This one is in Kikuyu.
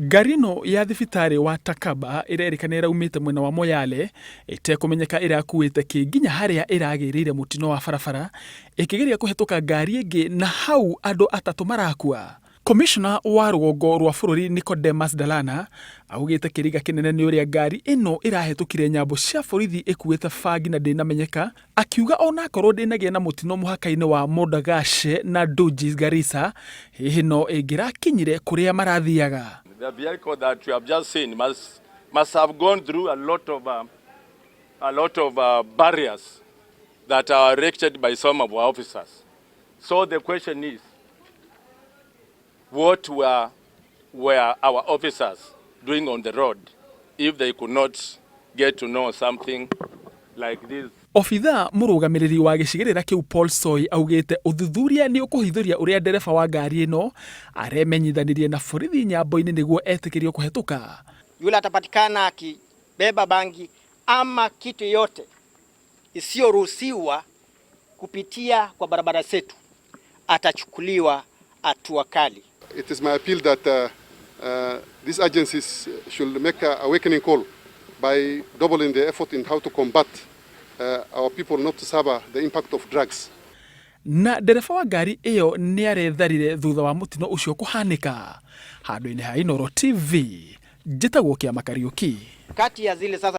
Ngari ĩno ya thibitarĩ wa Takaba ĩrerĩkana ĩraumĩte mwena wa Moyale ĩtekũmenyeka ĩrakuĩte kĩ nginya harĩa ĩragĩrĩire mũtino wa barabara ĩkĩgeria kũhetũka ngari ĩngĩ na hau andũ atatũ marakua. Komishona wa rũgongo rwa bũrũri Nicodemus Dalana augĩte kĩriga kĩnene nĩ ũrĩa ngari ĩno ĩrahetũkire nyambo cia borithi ĩkuĩte bangi na ndĩnamenyeka, akiuga onakorwo ndĩnagĩa na mũtino mũhaka-inĩ wa Modogashe na Dujis Garissa, hihi no ĩngĩrakinyire kũrĩa marathiaga. The vehicle that you have just seen must have gone through a lot of barriers that are erected by some of our officers. So the question is, what were our officers doing on the road if they could not get to know something like this? Obithaa mũrũgamĩrĩri wa gĩcigĩrĩra kĩu Paul Soi augĩte ũthuthuria nĩ ũkũhithũria ũrĩa ndereba wa ngari ĩno aremenyithanirie na borithi nyambo-inĩ nĩguo etĩkĩrio kũhetũka. Yule atapatikana akibeba bangi ama kitu yote isiyoruhusiwa kupitia kwa barabara zetu atachukuliwa hatua kali. It is my appeal that these agencies should make an awakening call by doubling the effort in how to combat our people not to suffer the impact of drugs. Na ndereba wa ngari ĩyo nĩ aretharire thutha wa mũtino ũcio kũhanĩka. Handũ-inĩ ha Inooro TV, njĩtagwo Kĩama Kariũki. Kati ya zile sasa